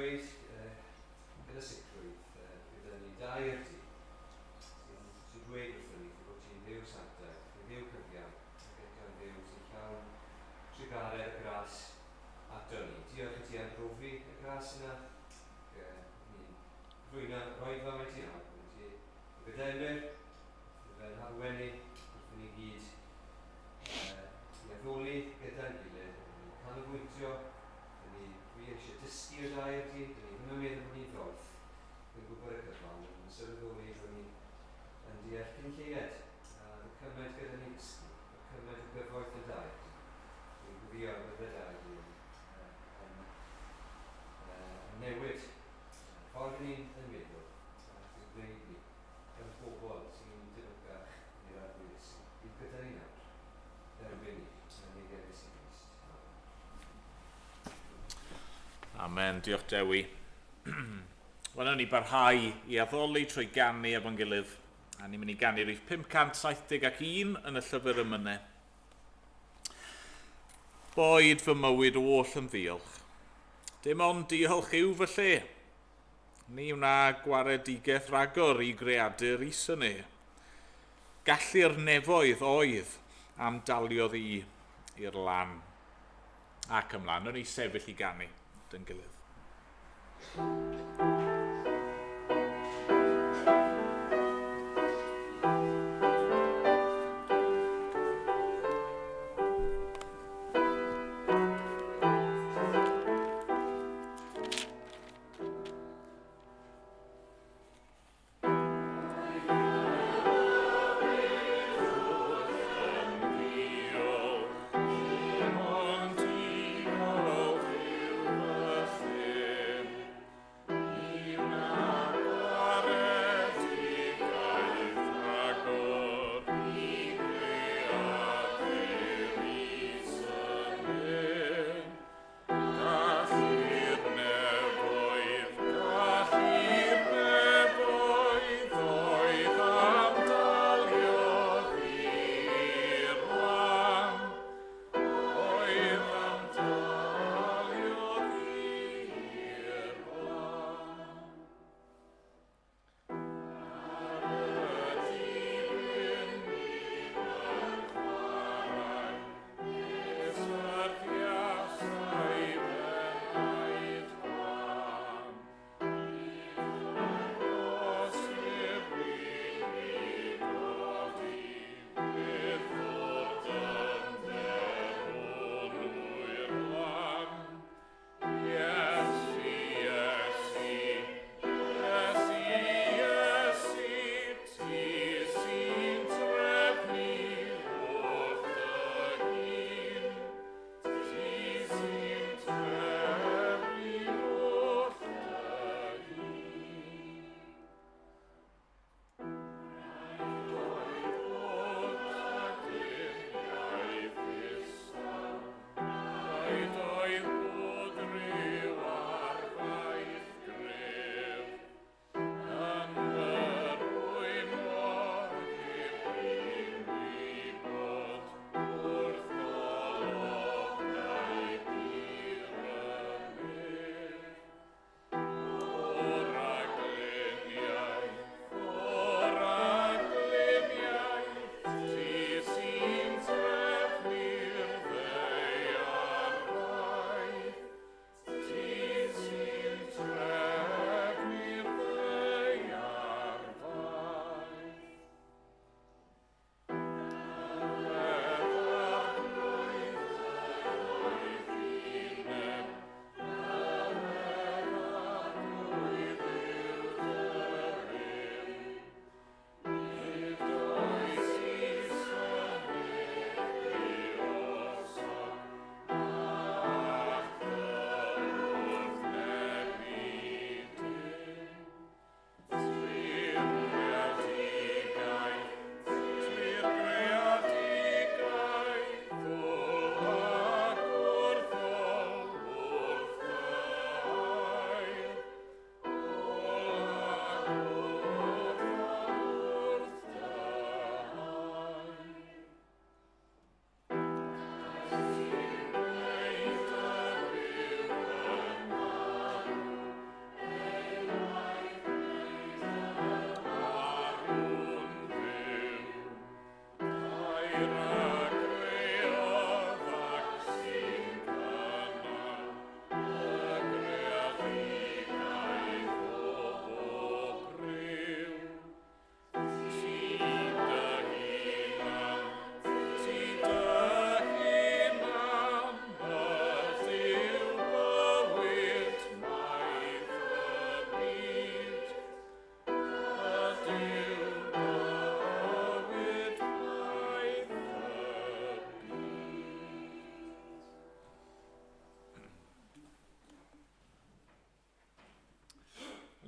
dweud gyda sicrwydd gyda ni dair di sy'n sy dweud wrthyn ni dy fod ti'n Dduw sanctaidd, yn Dduw cyfiawn, ac eto'n Dduw sy'n llawn trugaredd a gras ato ni. Diolch i ti am brofi y gras yna, ac ni'n cyflwyno yr oedfa mae ti nawr, mae ti yn gydaemyr, mae fe'n harwen ni wrth i ni gyd i addoli gyda'n gilydd, rydyn ni'n canolbwyntio, rydyn ni wir eisiau dysgu o dair di, rydyn ni ddim yn meddwl bod ni'n ddoeth, yn gwybod y cyfan, rydyn ni'n sylweddoli bod ni yn deall cyn lleied, a mae cymaint gyda ni ddysgu, mae cymaint o gyfoeth yn dair di. Dwi'n gwylio y bydde dair di yn, yn, yn newid ffordd ni'n yn meddwl, ac yn gwneud ni yn bobl sy'n debycach i'r Arglwydd Iesu. Bydd gyda ni nawr. Derbyn ni yn ei Iesu Grist. Amen. Amen. Diolch Dewi. Wel, nawn ni barhau i addoli trwy ganu efo'n gilydd. A ni'n mynd i ganu rhif 571 yn y llyfr emynau. Boed fy mywyd oll yn ddiolch. Dim ond diolch yw fy lle. Ni wna gwaredigaeth ragor i greadur is y ne. Gallu'r nefoedd oedd am daliodd i i'r lan. Ac ymlaen, o'n i sefyll i ganu dyn gilydd.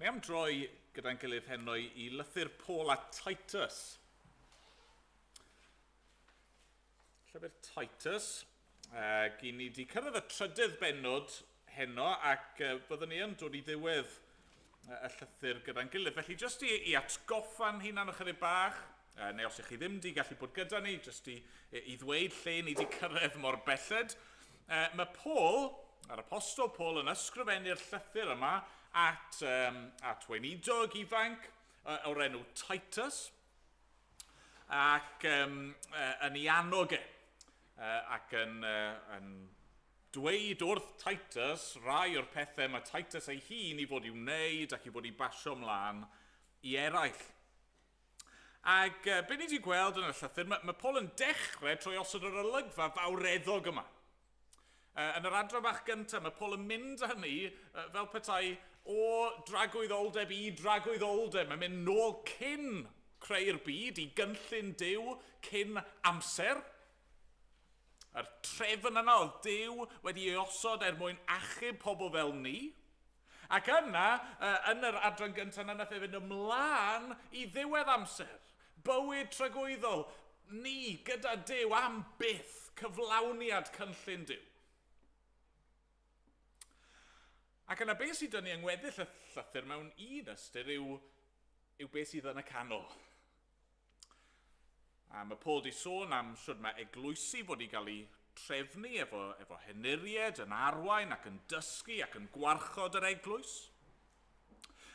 Ni am droi gyda'n gilydd heno i lythyr Paul a Titus. Llyfr Titus. Gyn ni wedi cyrraedd y trydydd bennod heno ac byddwn ni yn dod i ddiwedd y llythyr gyda'n gilydd. Felly jyst i, i atgoffa'n hunan ychydig bach, neu os ych chi ddim wedi gallu bod gyda ni, jyst i, i ddweud lle ni wedi cyrraedd mor belled. Mae Paul, yr apostol Paul, yn ysgrifennu'r llythyr yma at, um, at weinidog ifanc o'r enw Titus, ac um, yn ei annog e, ac yn, yn dweud wrth Titus rai o'r pethau mae Titus ei hun i fod i'w wneud ac i fod i basio ymlaen i eraill. Ac be ni wedi gweld yn y llythyr, mae, mae Paul yn dechrau trwy osod yr olygfa fawreddog yma. Yn yr adran bach gyntaf, mae Paul yn mynd â ni fel petai o dragwyddoldeb i dragwyddoldeb. Mae'n mynd nôl cyn creu'r byd, i gynllun Duw cyn amser. A'r trefn yna oedd Duw wedi ei osod er mwyn achub pobl fel ni. Ac yna, yn yr adran gyntaf yna, nath e fynd ymlaen i ddiwedd amser. Bywyd tragwyddol, ni gyda Duw am byth, cyflawniad cynllun Duw. Ac yna beth sydd dynnu yng ngweddill y llythyr mewn un ystyr yw, yw beth sydd yn y canol. A mae Paul di sôn am shwd mae eglwysi fod i gael eu trefnu efo, efo henuried yn arwain ac yn dysgu ac yn gwarchod yr eglwys.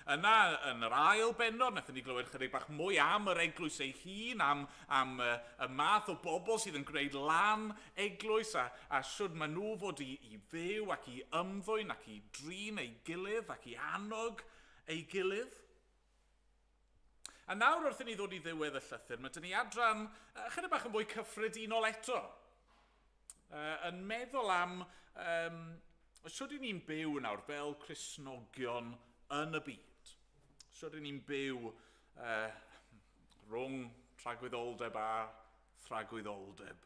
Yna, yn yr ail bennod, wnaethon ni glywed chydig bach mwy am yr eglwys ei hun, am, am y, y math o bobl sydd yn gwneud lan eglwys a, a shwd maen nhw fod i, i fyw ac i ymddwyn ac i drin ei gilydd ac i annog ei gilydd. A nawr wrth i ni ddod i ddiwedd y llythyr, mae dyn ni adran ychydig bach yn fwy cyffredinol eto. Yn meddwl am um, sut i ni'n byw nawr fel Cristnogion yn y byd. Sut i ni'n byw rhwng tragwyddoldeb a thragwyddoldeb.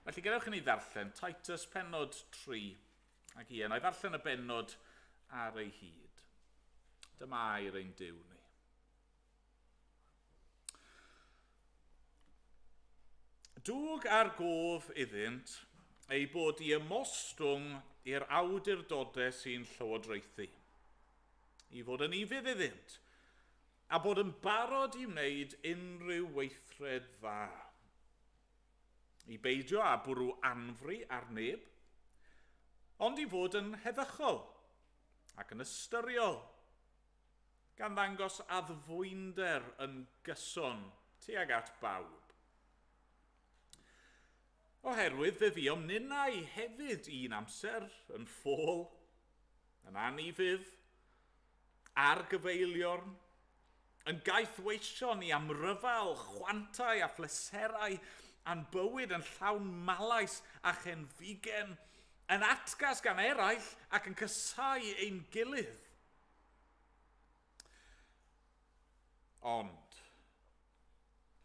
Felly gadewch i ni ddarllen Titus penod 3 Ac ie, na i ddarllen y bennod ar ei hyd. Dyma air ein Duw ni. Dwg ar gof iddynt ei bod i ymostwng i'r awdurdodau sy'n llywodraethu, i fod yn ufudd iddynt, a bod yn barod i wneud unrhyw weithred dda. I beidio â bwrw anfri ar neb, ond i fod yn heddychol ac yn ystyriol, gan ddangos addfwynder yn gyson tuag at bawb. Oherwydd fe fuom ninnau hefyd un amser yn ffôl, yn anufudd, ar gyfeiliorn, yn gaethweision i amryfal chwantau a phleserau a'n bywyd yn llawn malais a chenfigen, yn atgas gan eraill ac yn casáu ein gilydd. Ond,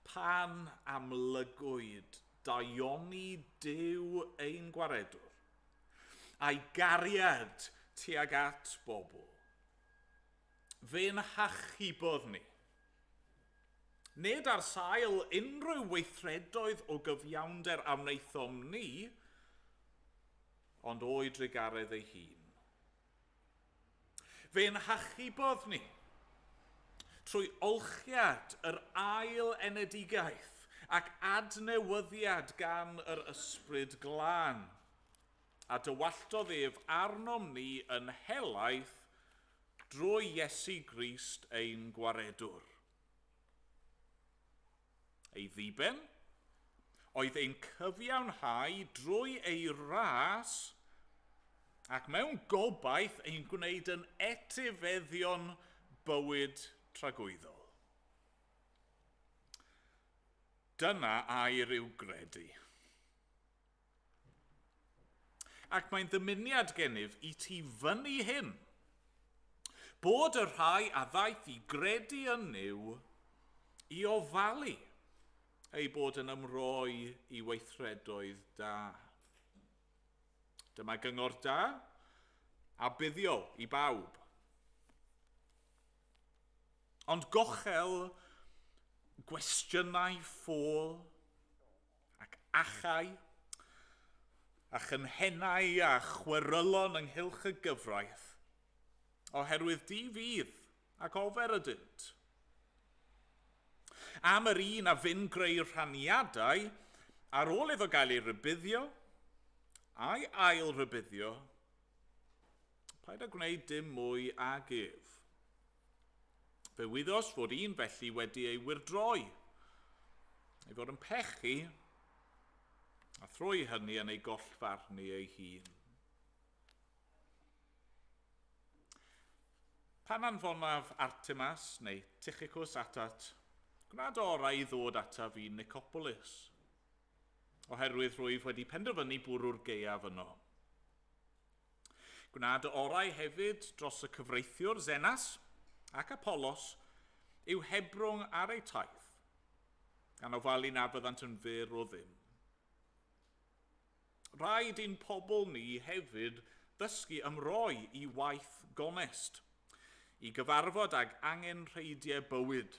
pan amlygwyd daioni Duw ein Gwaredwr, a'i gariad tuag at bobl, fe'n hachubodd ni. Nid ar sail unrhyw weithredoedd o gyfiawnder a wnaethom ni, ond o'i drugaredd ei hun. Fe'n hachubodd ni trwy olchiad yr ail enedigaeth ac adnewyddiad gan yr Ysbryd Glân, a dywalltodd ef arnom ni yn helaeth drwy Iesu Grist ein Gwaredwr. Ei ddiben oedd ein cyfiawnhau drwy ei ras ac mewn gobaith ein gwneud yn etifeddion bywyd tragwyddol. Dyna air i'w gredu. Ac mae'n ddymuniad gennyf i ti fyny hyn, bod y rhai a ddaeth i gredu yn Nuw i ofalu eu bod yn ymroi i weithredoedd da. Dyma gyngor da a buddiol i bawb. Ond gochel gwestiynau ffôl ac achau a chynhennau a chwerylon ynghylch y gyfraith, oherwydd di fydd ac ofer ydynt. Am yr un a fyn greu rhaniadau, ar ôl iddo gael ei rybuddio, a'i ail rybuddio, paid â gwneud dim mwy ag ef. Fe wyddos fod un felly wedi ei wyrdroi, ei fod yn pechu, a thrwy hynny yn ei gollfarnu ei hun. Pan anfonaf Artemas neu Tychicus atat, gwna orau i ddod ataf i Nicopolis, oherwydd rwyf wedi penderfynu bwrw'r gaeaf yno. Gwna dy orau hefyd dros y cyfreithiwr Zenas ac Apollos i'w hebrwng ar eu taith, gan ofalu na fyddant yn fyr o ddim. Rhaid i'n pobl ni hefyd ddysgu ymroi i waith gonest, i gyfarfod ag angenrheidiau bywyd.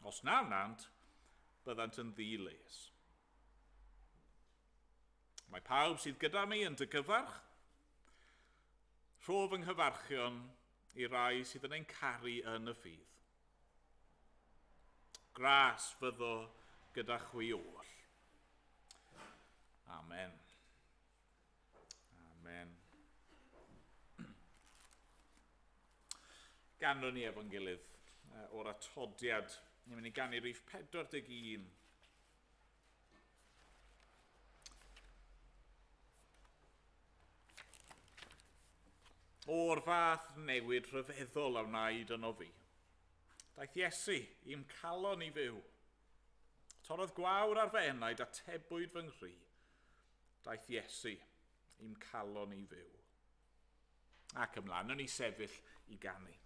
Os na wnânt, byddant yn ddi-les. Mae pawb sydd gyda mi yn dy gyfarch. Rho fy nghyfarchion i rai sydd yn ein caru yn y ffydd. Gras fyddo gyda chwi oll. Amen. Amen. Ganwn ni efo'n gilydd o'r atodiad. Ni'n mynd i ganu rhif 41. O'r fath newid rhyfeddol a wnaed yno fi. Daeth Iesu i'm calon i fyw. Torrodd gwawr ar fy enaid a tebwyd fy nghri. Daeth Iesu i'm calon i fyw. Ac ymlaen, yn i sefyll i ganu.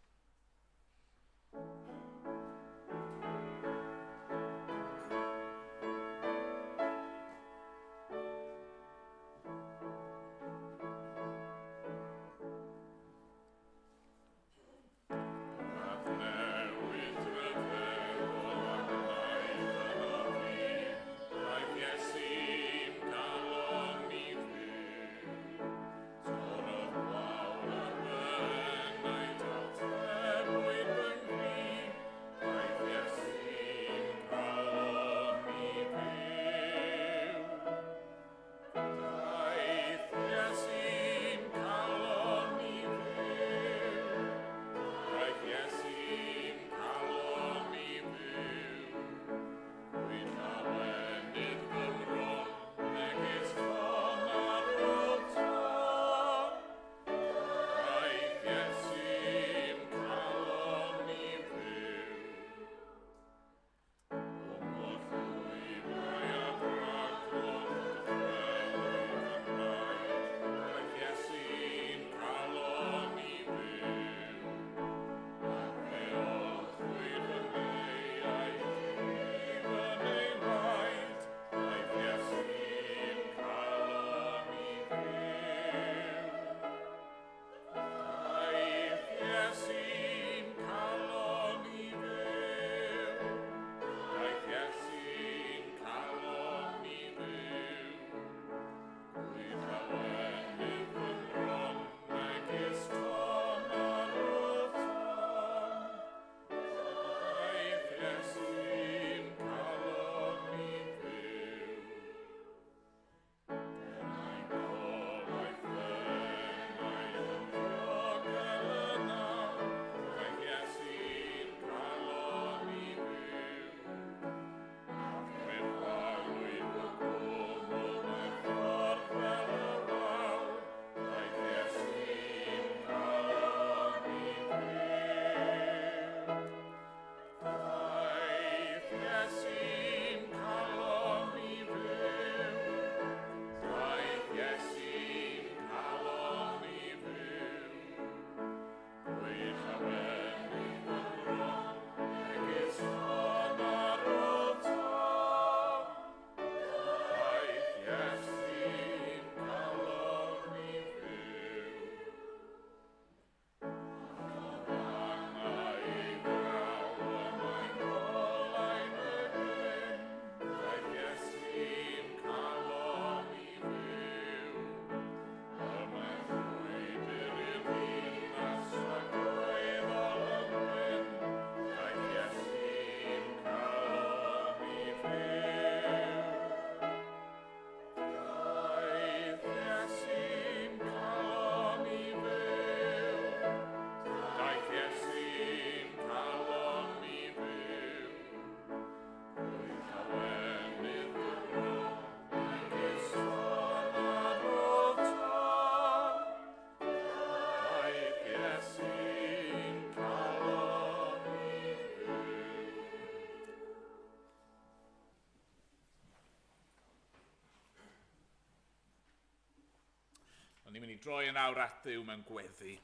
droi yn awr at Dduw mewn gweddi.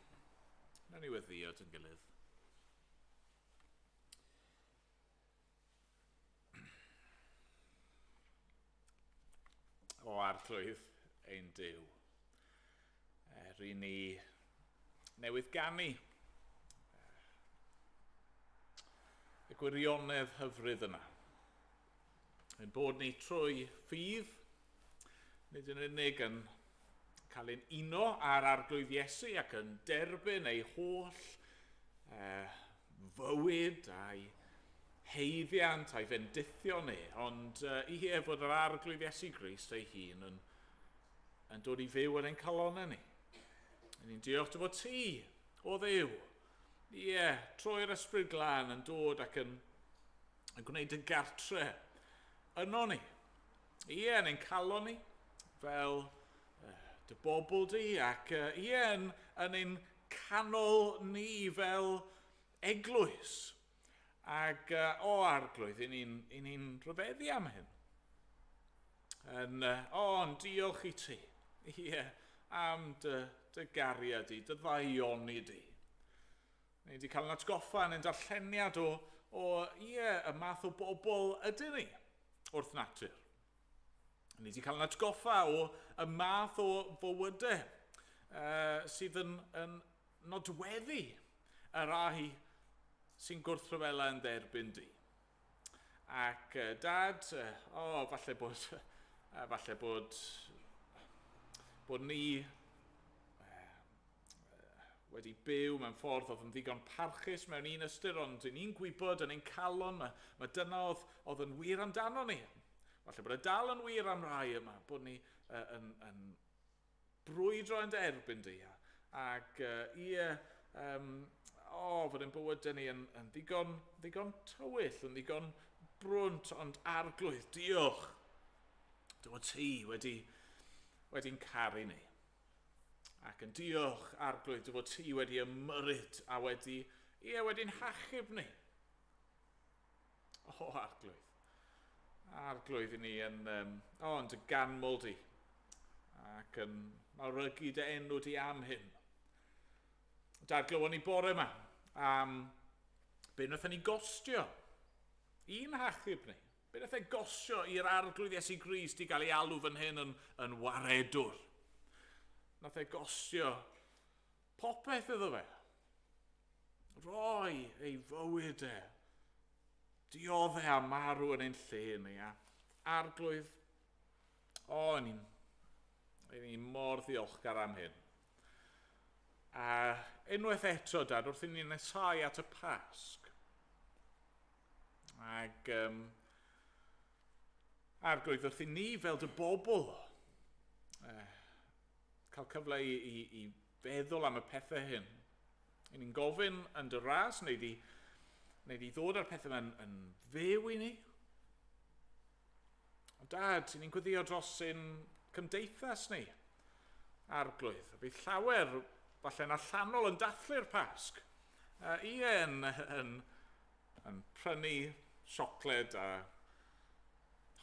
Nawn ni weddio at yn gilydd. O Arglwydd ein Duw, er i ni newydd ganu y gwirionedd hyfryd yna. Ein bod ni trwy ffydd, nid yn unig yn cael ein uno â'r Arglwydd Iesu ac yn derbyn ei holl fywyd a'i heiddiant a'i fendithion e, ond ie, fod yr Arglwydd Iesu Grist ei hun yn, yn dod i fyw yn ein calonnau ni. Ni'n diolch dy fod ti, o Dduw, ie, trwy'r Ysbryd Glân yn dod ac yn, yn gwneud y gartre yno ni. Ie, yn ein calon ni, fel dy bobl di, ac ie, yn, yn ein canol ni fel eglwys. Ac o Arglwydd, i ni'n ni, ni rhyfeddu am hyn. Yn, o, yn diolch i ti, ie, am dy, dy gariad di, dy ddaioni di. Ni wedi cael yn atgoffa yn ein darlleniad o, o ie, y math o bobl ydyn ni wrth natur. Ni wedi cael yn atgoffa o y math o fywydau sydd yn, yn nodweddu y rai sy'n gwrthryfela yn dderbyn di. Ac dad, o, oh, falle bod, falle bod, bod ni wedi byw mewn ffordd oedd yn ddigon parchus mewn un ystyr, ond i ni'n gwybod yn ein calon, mae, mae dyna oedd, oedd yn wir amdano ni. Falle bod e dal yn wir am rai yma, bod ni yn, yn brwydro yn dy erbyn di. Ac ie, um, o, fod ein bywydau ni yn, yn ddigon, ddigon tywyll, yn ddigon brwnt, ond Arglwydd, diolch. Dy fod ti wedi, wedi'n caru ni. Ac yn diolch, Arglwydd, dy fod ti wedi ymyrryd a wedi, ie, wedi'n hachub ni. O, Arglwydd. Arglwydd i ni yn, um, o, yn dy ganmol di. Ac yn mawrygu dy enw di am hyn. Dad, glywon ni bore yma am be wnaethon ni gostio i'n hachub ni. Be wnaeth e gostio i'r Arglwydd Iesu Grist i gael ei alw fan hyn yn, yn waredwr? Wnaeth e gostio popeth iddo fe. Roi ei fywyd e. Diodde a marw yn ein lle ni. A Arglwydd, o, ni'n ni mor ddiolchgar am hyn. A unwaith eto, Dad, wrth i ni nesau at y Pasg, Ac um, Arglwydd, wrth i ni fel dy bobl cael cyfle i, i, i feddwl am y pethau hyn, i ni'n gofyn yn dy ras, neu di, neu di ddod â'r pethau yma'n yn fyw i ni. Ond Dad, i ni'n gweddio dros ein cymdeithas ni, Arglwydd. Bydd llawer, falle'n allanol, yn dathlu'r Pasg. Ie, yn, yn, yn prynu siocled a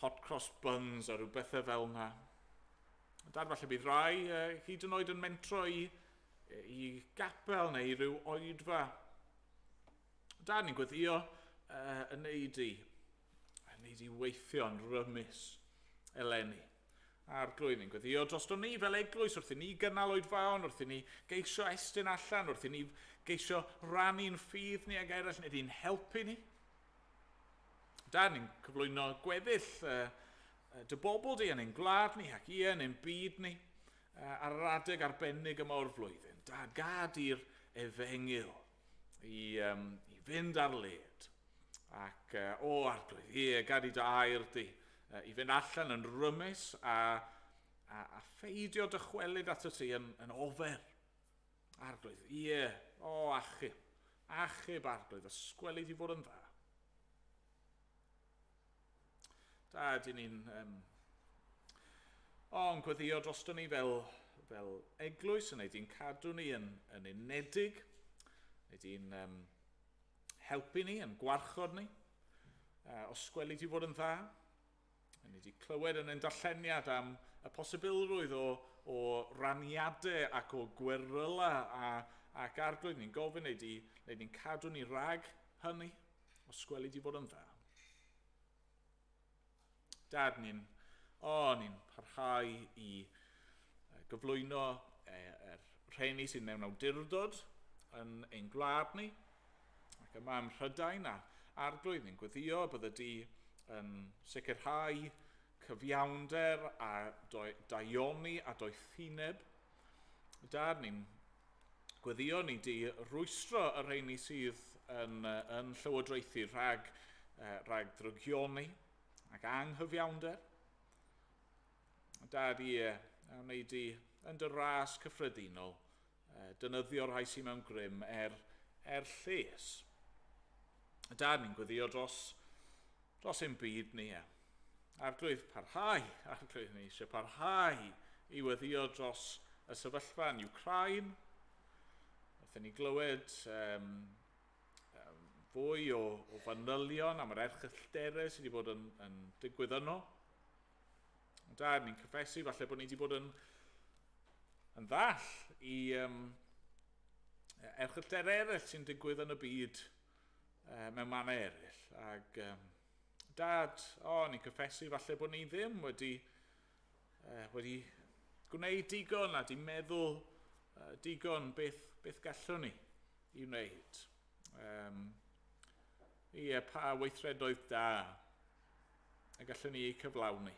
hot cross buns a rhyw bethau fel yna. Dad, falle bydd rai hyd yn oed yn mentro i, i gapel neu i ryw oedfa. Dad, ni'n gweddio yn neud i, yn neud i weithio'n rymus eleni. Arglwydd, ni'n gweddio drosto ni fel eglwys wrth i ni gynnal oedfaon, wrth i ni geisio estyn allan, wrth i ni geisio rannu'n ffydd ni ag eraill, neu di'n helpu ni. Da, ni'n cyflwyno gweddill dy bobl di yn ein gwlad ni ac ie yn ein byd ni ar yr adeg arbennig yma o'r flwyddyn. Da, gad i'r efengyl i, i fynd ar led. Ac, o Arglwydd, ie, gad i dy air di i fynd allan yn rymus a, a, a pheidio dychwelyd ato ti yn, yn ofer. Arglwydd, ie, o, achub, achub Arglwydd, ysgweli di fod yn dda. Da, dyn ni'n um, o, yn gweddio drosto ni fel, fel eglwys, yn ei di'n cadw ni yn, yn unedig, neu di'n um, helpu ni, yn gwarchod ni. Os gweli di fod yn dda, ni wedi clywed yn ein darlleniad am y posibilrwydd o, o raniadau ac o gweryla ac Arglwydd, ni'n gofyn nei di'n cadw ni rhag hynny, os gweli di fod yn dda. Dad, ni'n parhau i gyflwyno yr rheini sydd mewn awdurdod yn ein gwlad ni, ac yma ym Mhrydain a Arglwydd, ni'n gweddio bydde di yn sicrhau cyfiawnder a daioni a doethineb. Dad, ni'n gweddio ni di rwystro y rheini sydd yn llywodraethu rhag ddrygioni ac anghyfiawnder. Dad, ie, a wnei di yn dy ras cyffredinol defnyddio'r rhai sydd mewn grym er lles. Dad, ni'n gweddio dros ein byd ni. Arglwydd, parhau, Arglwydd, ni eisiau parhau i weddio dros y sefyllfa yn Ukraine. Wnaethon ni glywed fwy o fanylion am yr erchyllterau sydd wedi bod yn digwydd yno. Dad, ni'n cyffesu falle bod ni wedi bod yn ddall i erchyllterau eraill sy'n digwydd yn y byd mewn mannau eraill. Ac Dad, ni'n cyffesu falle bod ni ddim wedi gwneud digon a di meddwl digon beth gallwn ni i wneud. Ie, pa weithredoedd da y gallwn ni eu cyflawni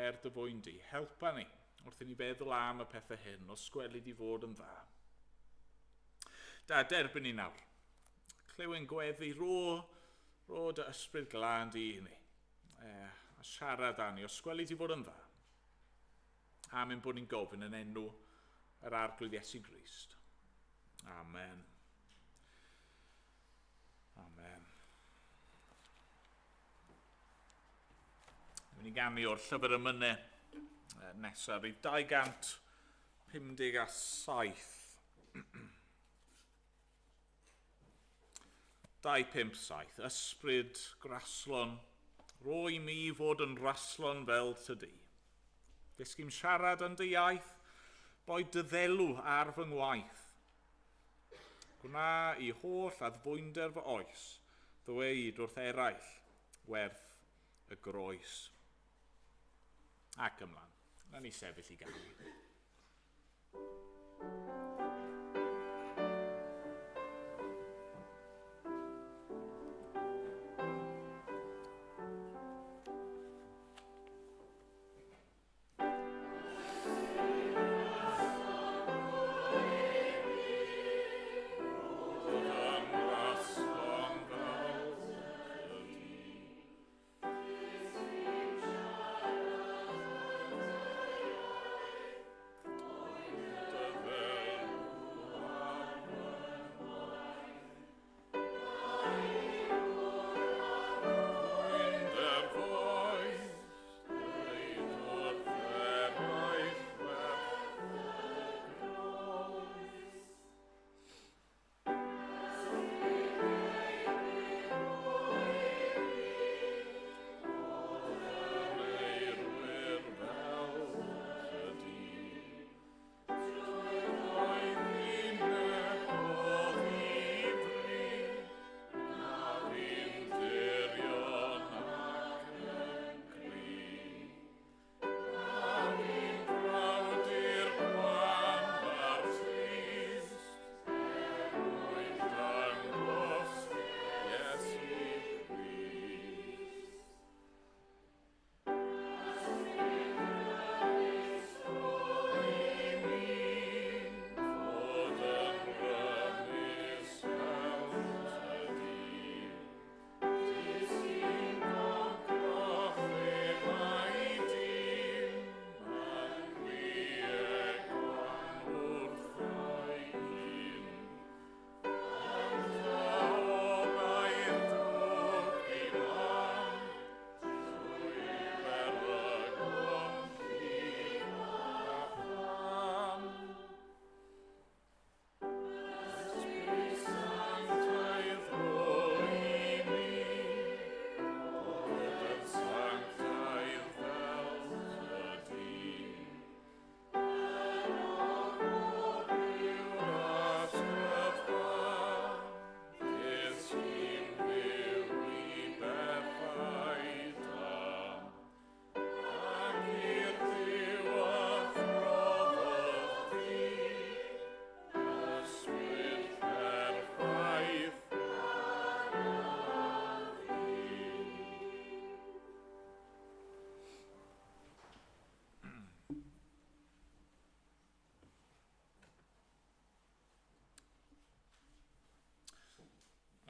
er dy fwyn di. Helpa ni wrth i ni feddwl am y pethau hyn, os gweli di fod yn dda. Da, derbyn ni nawr. Clyw'n gweddi, rho dy ysbryd glân di i ni. A siarad â ni, os gweli di fod yn dda. Am ein bod ni'n gofyn yn enw yr Arglwydd Iesu Grist. Amen. Amen. Dwi'n mynd i ganu o'r llyfr emynau nesaf, rhif 257. 257. Ysbryd graslon, rho i mi fod yn raslon fel tydi. Dysgu'm siarad yn dy iaith, boed dy ddelw ar fy ngwaith. Gwna i holl addfwynder fy oes, ddweud wrth eraill werth y groes. Ac ymlaen. Na ni sefyll i ganu.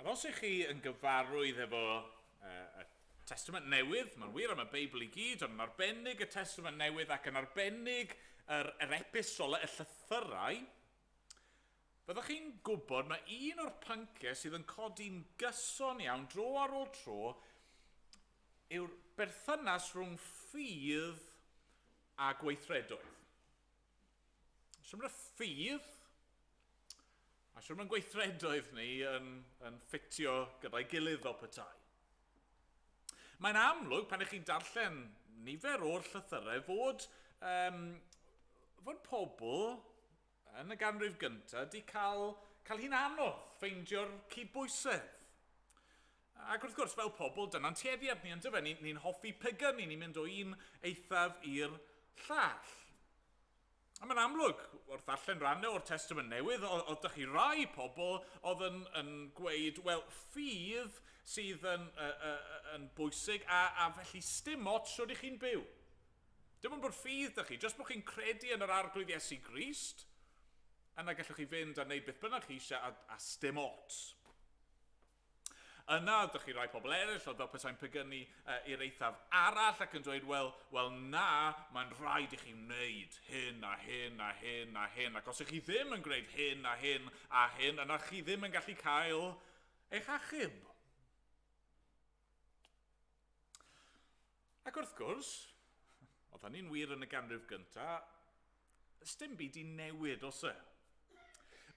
Nawr, os ych chi yn gyfarwydd efo y Testament Newydd, mae'n wir am y Beibl i gyd, ond yn arbennig y Testament Newydd ac yn arbennig yr, yr epistolau, y llythyrau, byddwch chi'n gwybod mae un o'r pynciau sydd yn codi'n gyson iawn dro ar ôl tro yw'r berthynas rhwng ffydd a gweithredoedd. So mae'r ffydd a siwr mae'n gweithredoedd ni yn, yn ffitio gyda'i gilydd fel petai. Mae'n amlwg pan ych chi'n darllen nifer o'r llythyrau fod, um, fod pobl yn y ganrif gyntaf wedi cael, cael hi'n anodd ffeindio'r cydbwysedd. Ac wrth gwrs, fel pobl, dyna'n tueddiad ni, yndyfe? Ni'n ni hoffi pygyn, ni'n mynd o un eithaf i'r llall. A mae'n amlwg, wrth ddarllen rhannau o'r Testament Newydd, oedd dych chi rai pobl oedd yn, yn gweud, wel, ffydd sydd yn, uh, yn bwysig, a, a felly stim ots siwr i chi'n byw. Dim ond bod ffydd dych chi, jyst bod chi'n credu yn yr Arglwydd Iesu Grist, yna gallwch chi fynd a wneud beth bynnag chi eisiau a, a stim ots. Yna, ydych chi rai pobl eraill oedd fel petai'n pegynu uh, i'r eithaf arall ac yn dweud, wel, wel na, mae'n rhaid i chi wneud hyn a hyn a hyn a hyn, ac os ych chi ddim yn gwneud hyn a hyn a hyn, yna chi ddim yn gallu cael eich achub. Ac wrth gwrs, oedd hynny'n wir yn y ganrif gyntaf, dim byd i newid, os e?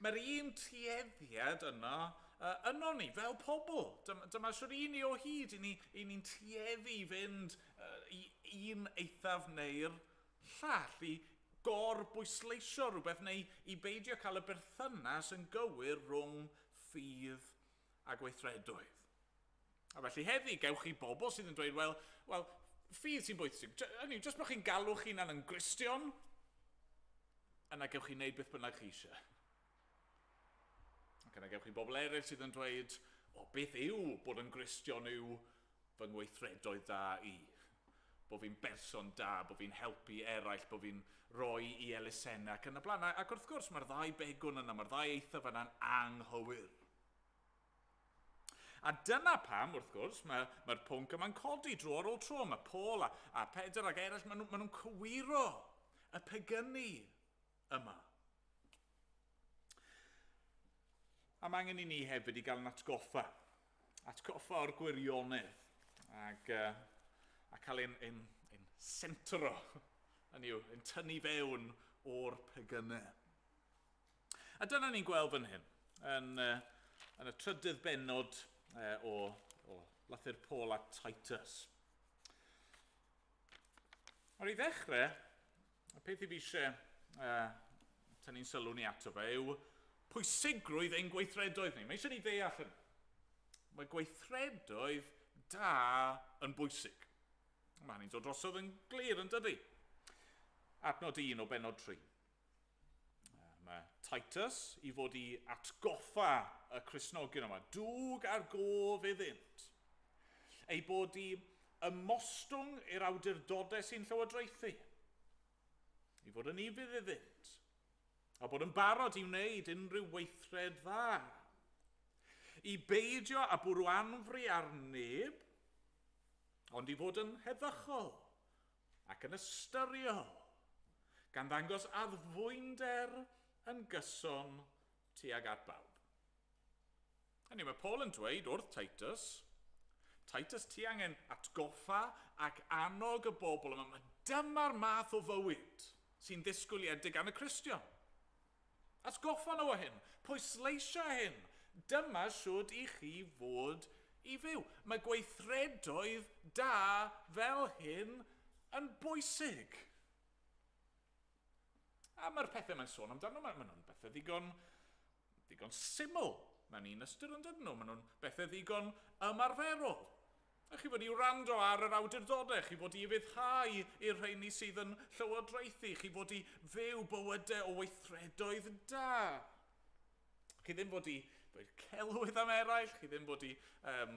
Mae'r un tueddiad yno uh, yno ni, fel pobl. Dyma, dyma siwr un ni o hyd, i ni'n ni, ni tueddu i fynd uh, i un eithaf neu'r llall, i gor-bwysleisio rhywbeth neu i beidio cael y berthynas yn gywir rhwng ffydd a gweithredoedd. A felly heddi, gewch chi bobl sydd yn dweud, wel, wel, ffydd sy'n bwysig. Hynny, jyst bod chi'n galw'ch hunan yn Gristion, yna gewch chi wneud beth bynnag chi eisiau. Ac yna gewch chi bobl eraill sydd yn dweud, o, beth yw bod yn Gristion yw fy ngweithredoedd da i. Bod fi'n berson da, bod fi'n helpu eraill, bod fi'n rhoi i elusennau ac yn y blaen. Ac wrth gwrs, mae'r ddau begwn yna, mae'r ddau eithaf yna'n anghywir. A dyna pam, wrth gwrs, mae'r mae pwnc yma'n codi dro ar ôl tro. Mae Paul a, a Pedr ac eraill, maen nhw'n nhw cywiro y pegynu yma. A mae angen i ni hefyd i gael yn atgoffa. Atgoffa o'r gwirionedd. Ac, uh, a cael ein, ein, ein sentro, hynny yw, ein tynnu fewn o'r pegynau. A dyna ni'n gweld fan hyn, yn, uh, yn y trydydd bennod uh, o, o lythyr Paul at Titus. Ond i ddechrau, y peth i fi eisiau uh, tynnu'n sylw ni ato fe yw pwysigrwydd ein gweithredoedd ni. Mae eisiau ni ddeall hyn. Mae gweithredoedd da yn bwysig. Mae hynny'n dod drosodd yn glir yn dydy. Adnod 1 o bennod 3. Mae Titus i fod i atgoffa y Cristnogion yma, dwg ar gof iddynt. Ei bod i ymostwng i'r awdurdodau sy'n llywodraethu. I fod yn ufudd iddynt. A bod yn barod i wneud unrhyw weithred dda. I beidio a bwrw anfri ar neb, ond i fod yn heddychol ac yn ystyriol, gan ddangos addfwynder yn gyson tuag at bawb. Hynny, mae Paul yn dweud wrth Titus, Titus, ti angen atgoffa ac annog y bobl yma. Mae dyma'r math o fywyd sy'n ddisgwyliedig gan y Cristion. Atgoffa nhw o hyn, pwysleisio hyn. Dyma siwd i chi fod i fyw. Mae gweithredoedd da fel hyn yn bwysig. A mae'r pethau mae'n sôn amdano, maen nhw'n bethau ddigon, ddigon syml. Mewn un ystyr yn dydyn nhw, maen nhw'n bethau ddigon ymarferol. A chi fod i wrando ar yr awdurdodau, chi fod i ufuddhau i'r rheini sydd yn llywodraethu, chi fod i fyw bywydau o weithredoedd da. Chi ddim fod i dweud celwydd am eraill, chi ddim fod i um,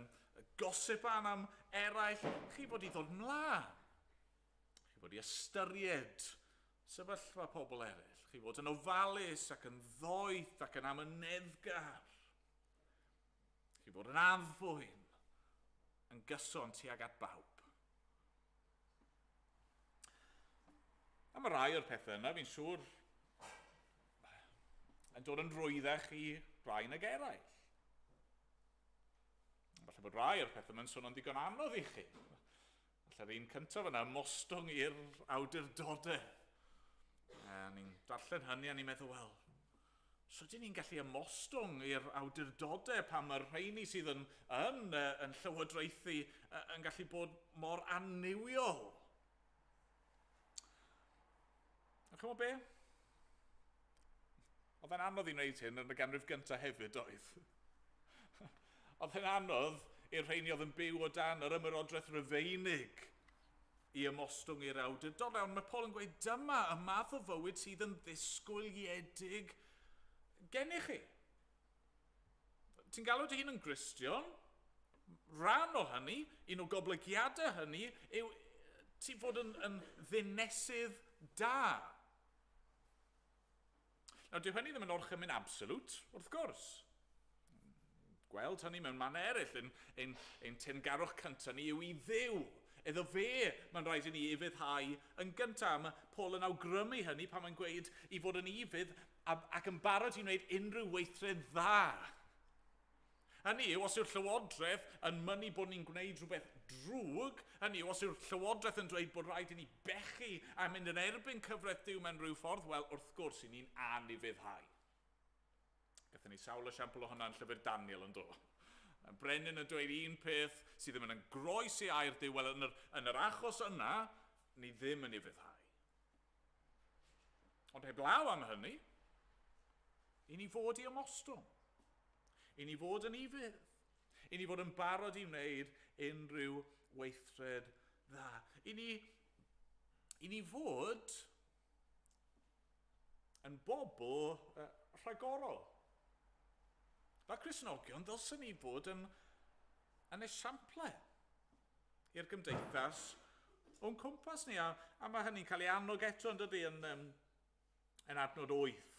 gossipan am eraill, chi fod i ddod mlaen. Chi fod i ystyried sefyllfa pobl eraill, chi fod yn ofalus ac yn ddoeth ac yn amyneddgar. I fod yn addfwyn yn gyson tuag at bawb. A mae rai o'r pethau yna, fi'n siŵr, yn dod yn rwyddach i rai nag eraill. Falle bod rai o'r pethau yma'n swnio'n ddigon anodd i chi. Falle'r un cyntaf yna, mostwng i'r awdurdodau. A ni'n darllen hynny a ni'n meddwl, wel, so dyn ni'n gallu ymostwng i'r awdurdodau pan mae'r rheini sydd yn, yn, yn llywodraethu yn gallu bod mor annuwiol. A chymod be? Oedd e'n anodd i wneud hyn yn y ganrif gyntaf hefyd, oedd? Oedd e'n anodd i'r rheini oedd yn byw o dan yr ymerodraeth Rufeinig i ymostwng i'r awdurdod. Ond mae Paul yn gweud dyma y math o fywyd sydd yn ddisgwyliedig gennych chi. Ti'n galw dy hun yn Gristion? Rhan o hynny, un o goblygiadau hynny, yw ti fod yn, yn ddinesydd da. Nawr, dyw hynny ddim yn orchymyn absolute, wrth gwrs. Gweld hynny mewn mannau eraill, ein, ein, ein teyrngarwch cyntaf ni yw i Dduw. Iddo fe, mae'n rhaid i ni ufuddhau yn gyntaf. Mae Paul yn awgrymu hynny pan mae'n gweud i fod yn ufudd ac yn barod i wneud unrhyw weithred dda. Hynny yw, os yw'r Llywodraeth yn mynnu bod ni'n gwneud rhywbeth drwg, hynny yw, os yw'r Llywodraeth yn dweud bod rhaid i ni bechu a mynd yn erbyn cyfraith Duw mewn rhyw ffordd, wel, wrth gwrs, i ni'n anufuddhau. Gathon ni sawl esiampl o hwnna yn llyfr Daniel yn do. Mae brenin yn dweud un peth sydd ddim yn groes i air Duw, wel, yn yr, yn yr achos yna, ni ddim yn ufuddhau. Ond heblaw am hynny, i ni fod i ymostwng. I ni fod yn ufudd. I ni fod yn barod i wneud unrhyw weithred dda. I ni, i ni fod yn bobl uh, rhagorol. Fel Cristnogion, ddylswn ni fod yn, yn esiample i'r gymdeithas o'n cwmpas ni. A, a mae hynny'n cael ei annog eto yn dydy yn, um, yn adnod 8.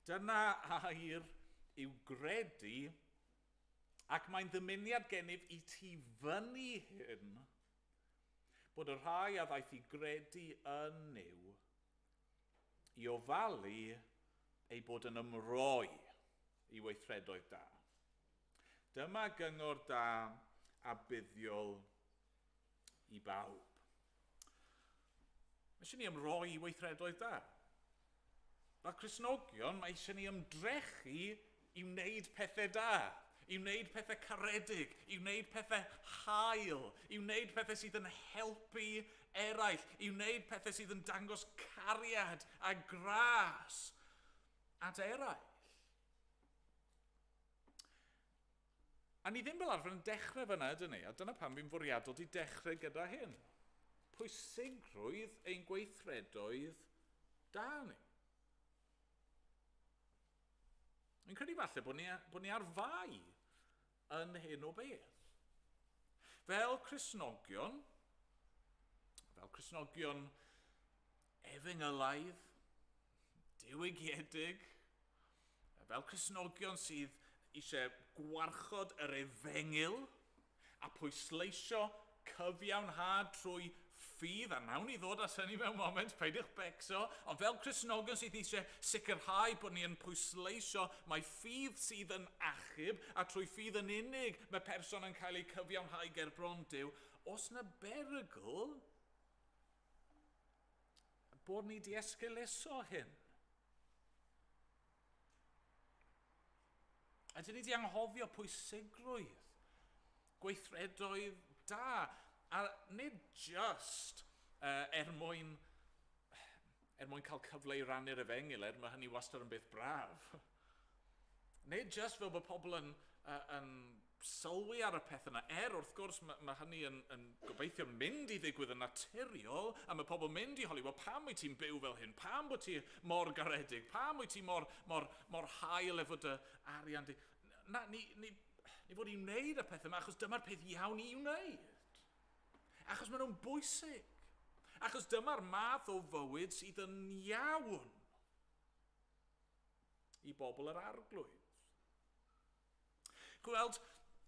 Dyna air i'w gredu ac mae'n ddymuniad gennyf i ti fyny hyn bod y rhai a ddaeth i gredu yn Nuw i ofalu ei bod yn ymroi i weithredoedd da. Dyma gyngor da a buddiol i bawb. Mae eisiau ni ymroi i weithredoedd da. Fel Cristnogion, mae eisiau ni ymdrechu i wneud pethau da, i wneud pethau caredig, i wneud pethau hael, i wneud pethau sydd yn helpu eraill, i wneud pethau sydd yn dangos cariad a gras at eraill. A ni ddim fel arfer yn dechrau fyna, ydyn ni? A dyna pam fi'n fwriadol di dechrau gyda hyn. Pwysigrwydd ein gweithredoedd da ni. Fi'n credu falle bod ni, bod ni ar fai yn hyn o beth. Fel Cristnogion, fel Cristnogion efengylaidd, diwygiedig, Fel Cristnogion sydd eisiau gwarchod yr efengyl a pwysleisio cyfiawnhad trwy ffydd, a nawn ni ddod at hynny mewn moment, peidiwch becso, ond fel Cristnogion sydd eisiau sicrhau bod ni yn pwysleisio mai ffydd sydd yn achub, a trwy ffydd yn unig mae person yn cael ei cyfiawnhau ger bron Duw, os na berygl bod ni di esgeuluso hyn. Ydyn ni wedi anghofio pwysigrwydd gweithredoedd da, a nid just uh, er mwyn er mwyn cael cyfle i rannu'r efengyl, er mae hynny wastad yn beth braf. Nid just fel bod pobl yn, uh, yn sylwi ar y peth yna, er wrth gwrs mae, mae hynny yn, yn gobeithio mynd i ddigwydd yn naturiol, a mae pobl mynd i holi, wel pam wyt ti'n byw fel hyn? Pam bod ti mor garedig? Pam wyt ti mor, mor, mor hael efo dy arian di? Na, ni, ni, ni fod i wneud y peth yma achos dyma'r peth iawn i wneud. Achos maen nhw'n bwysig. Achos dyma'r math o fywyd sydd yn iawn i bobl yr arglwydd. Gweld,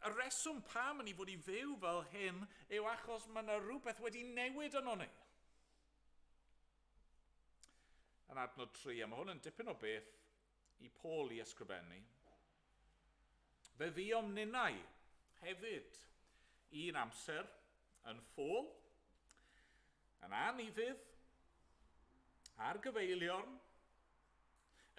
y reswm pam ni fod i fyw fel hyn yw achos mae yna rhywbeth wedi newid yno ni. Yn adnod 3, a mae hwn yn dipyn o beth i Paul i ysgrifennu. Fe fuom ninnau hefyd un amser yn ffôl, yn anufudd, ar gyfeiliorn,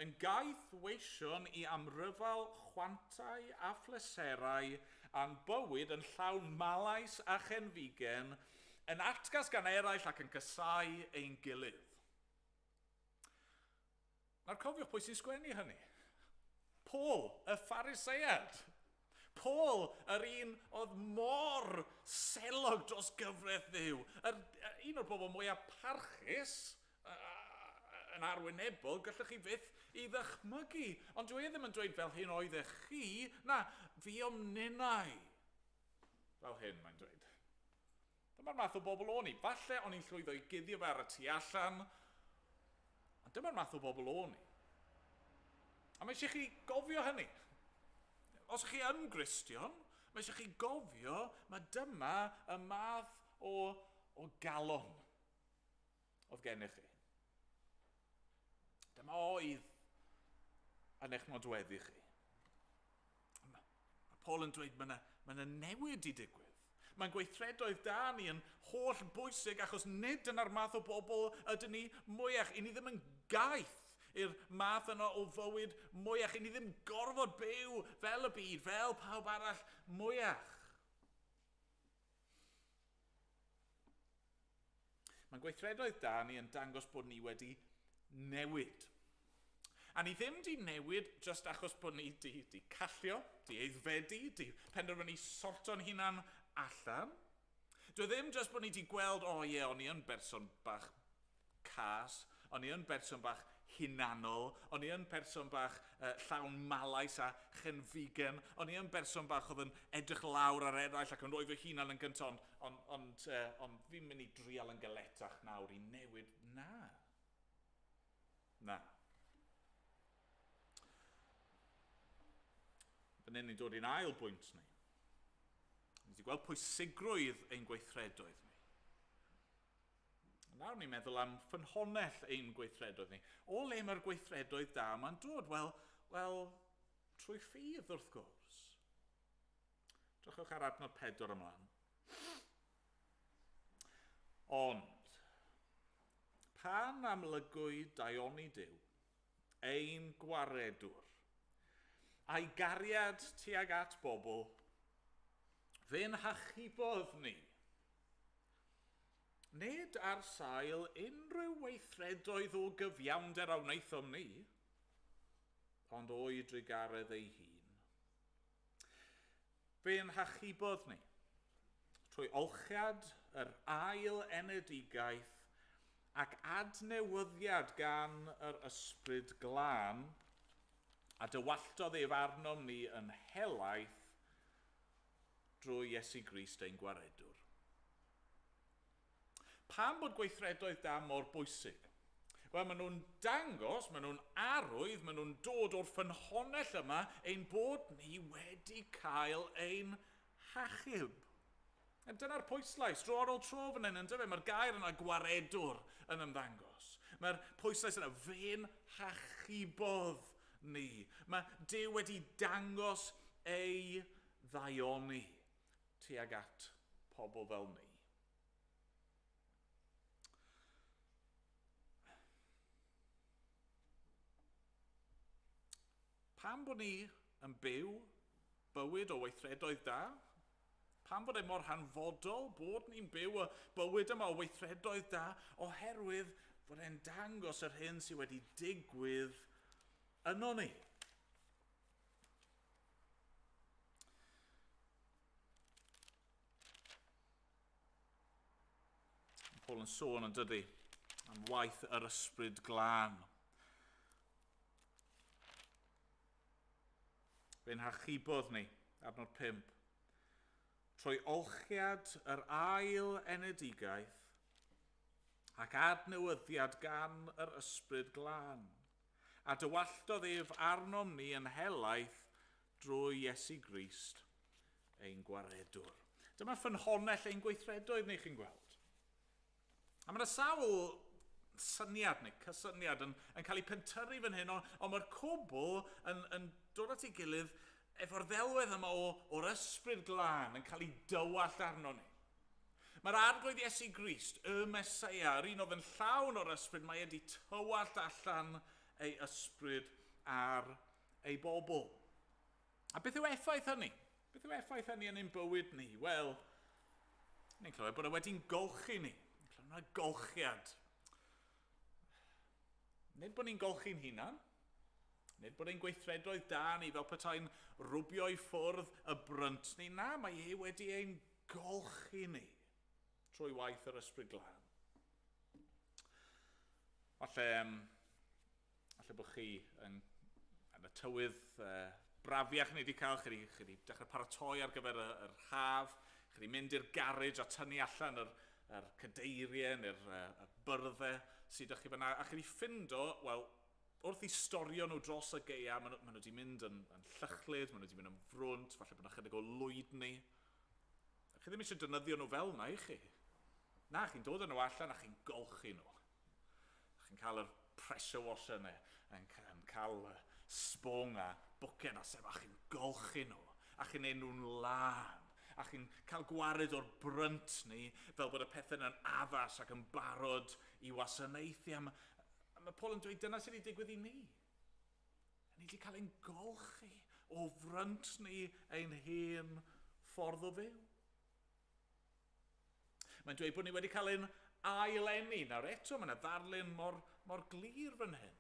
yn gaeth weision i amryfal chwantau a phleserau a'n bywyd yn llawn malais a chenfigen, yn atgas gan eraill ac yn casáu ein gilydd. Nawr cofiwch pwy sy'n sgwennu hynny. Paul, y Pharisead. Paul, yr un oedd mor selog dros gyfraith Dduw. Yr, un o'r bobl mwyaf parchus yn arwynebol, gallwch chi fyth i ddychmygu. Ond dwi e ddim yn dweud fel hyn oeddech chi. Na, fi o'm ninnau. Fel hyn mae'n dweud. Dyma'r math o bobl o'n i. Falle o'n i'n llwyddo i guddio fe ar y tu allan, ond dyma'r math o bobl o'n i. A mae eisiau chi gofio hynny. Os chi yn Gristion, mae eisiau chi gofio mae dyma y math o, o galon oedd gennych chi. Dyma oedd yn eich nodweddu chi. Mae Paul yn dweud mae yna, mae yna newid i digwydd. Mae'n gweithredoedd da ni yn holl bwysig achos nid dyna'r math o bobl ydyn ni mwyach. I ni ddim yn gaeth i'r math yna o fywyd mwyach. I ni ddim gorfod byw fel y byd, fel pawb arall mwyach. Mae'n gweithredoedd da ni yn dangos bod ni wedi newid. A ni ddim di newid just achos bod ni di, di callio, di eiddfedu, di penderfynu sorto'n hunan allan. Dwi ddim just bod ni di gweld, o oh, ie, o'n i yn berson bach cas, o'n i yn berson bach hunanol, o'n i yn person bach llawn malais a chenfigen, o'n i yn berson bach oedd yn edrych lawr ar eraill ac yn rhoi fy hunan yn gyntaf, ond on, on, on fi'n mynd i drial yn galetach nawr i newid. Na. Na. Fan hyn ni'n dod i'n ail bwynt ni. Ni wedi gweld pwysigrwydd ein gweithredoedd ni. Nawr ni'n meddwl am ffynhonnell ein gweithredoedd ni. O le mae'r gweithredoedd da yma'n dod? Wel, wel, trwy ffydd wrth gwrs. Drychwch ar adnod 4 ymlaen. Ond, pan amlygwyd daioni Duw, ein gwaredwr, a'i gariad tuag at bobl, fe'n hachubodd ni. Nid ar sail unrhyw weithredoedd o gyfiawnder a wnaethom ni, ond o'i drugaredd ei hun. Fe'n hachubodd ni trwy olchiad yr ail enedigaeth ac adnewyddiad gan yr ysbryd glân, a dywalltodd ef arnom ni yn helaeth drwy Iesu Grist ein gwaredwr. Pam bod gweithredoedd da mor bwysig? Wel, maen nhw'n dangos, maen nhw'n arwydd, maen nhw'n dod o'r ffynhonnell yma ein bod ni wedi cael ein hachub. A dyna'r pwyslais, dro ar ôl tro fan hyn, yndyfe? Mae'r gair yna gwaredwr yn ymddangos. Mae'r pwyslais yna, fe'n hachubodd ni. Mae Duw wedi dangos ei ddaioni tuag at pobl fel ni. Pam bod ni yn byw bywyd o weithredoedd da? Pam bod e mor hanfodol bod ni'n byw y bywyd yma o weithredoedd da? Oherwydd fod e'n dangos yr hyn sydd wedi digwydd yno ni. Paul yn sôn yn dydy am waith yr ysbryd glân. Fe'n hachubodd ni, adnod 5, trwy olchiad yr ail enedigaeth ac adnewyddiad gan yr ysbryd glân. A dywalltodd ef arnom ni yn helaeth drwy Iesu Grist ein gwaredwr. Dyma ffynhonnell ein gweithredoedd ni, chi'n gweld. A mae yna sawl syniad neu cysyniad yn cael ei pentyrru fan hyn, ond mae'r cwbl yn dod at ei gilydd efo'r ddelwedd yma o'r Ysbryd Glân yn cael ei dywallt arno ni. Mae'r Arglwydd Iesu Grist, y Meseia, yr un oedd yn llawn o'r Ysbryd, mae wedi tywallt allan ei ysbryd ar ei bobl. A beth yw effaith hynny? Beth yw effaith hynny yn ein bywyd ni? Wel, ni'n clywed bod e wedi'n golchi ni. Ni'n clywed yna golchiad. Nid bod ni'n golchi'n hunan, nid bod ein gweithredoedd da ni fel petai'n rwbio i ffwrdd y brynt ni. Na, mae e wedi ein golchi ni trwy waith yr Ysbryd Glân. Falle, falle bod chi yn y tywydd brafiach ni wedi cael, chi wedi dechrau paratoi ar gyfer yr haf, chi wedi mynd i'r garej a tynnu allan yr cadeiriau neu'r y byrddau sydd â chi fyna, a chi wedi ffindo, wel, wrth i storio nhw dros y gaea, maen nhw wedi mynd yn llychlyd, maen nhw wedi mynd yn frwnt, falle bod yna chydig o lwydni. Chi ddim eisiau defnyddio nhw fel yna, i chi? Na, chi'n dod â nhw allan a chi'n golchi nhw. Chi'n cael yr pressure washer neu yn cael sbwng a bwced a sef, a chi'n golchi nhw, a chi'n neud nhw'n lân, a chi'n cael gwared o'r brynt ni, fel bod y pethau yna'n addas ac yn barod i wasanaethu. A mae Paul yn dweud dyna sydd wedi digwydd i ni. Ni wedi cael ein golchi o frynt ni ein hen ffordd o fyw. Mae'n dweud bod ni wedi cael ein ail-eni. Nawr eto, mae yna ddarlun mor glir fan hyn.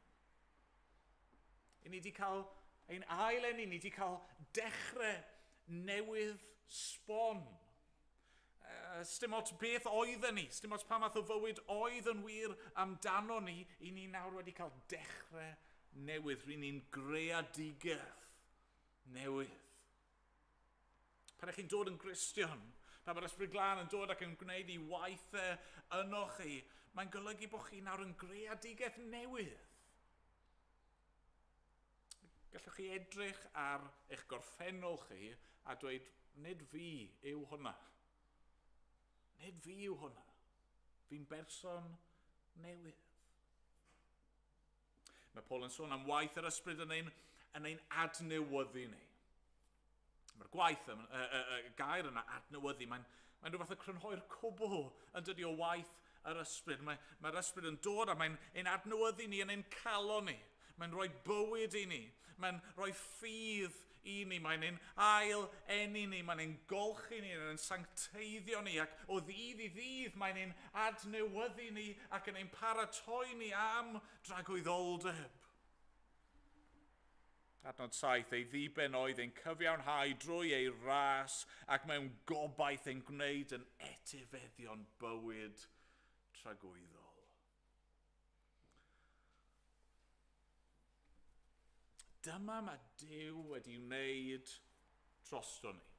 I ni wedi cael ein ail-eni, ni wedi cael dechrau newydd sbon. Sdim ots beth oedden ni, sdim ots pa math o fywyd oedd yn wir amdano ni, i ni nawr wedi cael dechrau newydd. Ry'n ni'n greadigaeth newydd. Pan ych chi'n dod yn Gristion, pan mae'r Ysbryd Glân yn dod ac yn gwneud ei waith e ynoch chi, mae'n golygu bod chi nawr yn greadigaeth newydd. Gallwch chi edrych ar eich gorffennol chi a dweud, nid fi yw hwnna. Nid fi yw hwnna. Fi'n berson newydd. Mae Paul yn sôn am waith yr Ysbryd yn ein adnewyddu ni. Mae'r gwaith, y gair yna, adnewyddu, mae'n rhywbeth o crynhoi'r cwbl yn dydi o waith yr Ysbryd. Mae'r Ysbryd yn dod a mae'n ein adnewyddu ni yn ein calon ni. Mae'n rhoi bywyd i ni. Mae'n rhoi ffydd i ni. Mae'n ein ail eni ni. Mae'n ein golchi ni. Mae'n ein sancteiddio ni. Ac o ddydd i ddydd mae'n ein adnewyddu ni ac yn ein paratoi ni am dragwyddoldeb. Adnod 7, ei ddiben oedd ein cyfiawnhau drwy ei ras ac mewn gobaith ein gwneud yn etifeddion bywyd tragwyddol. Dyma mae Duw wedi wneud drosto ni.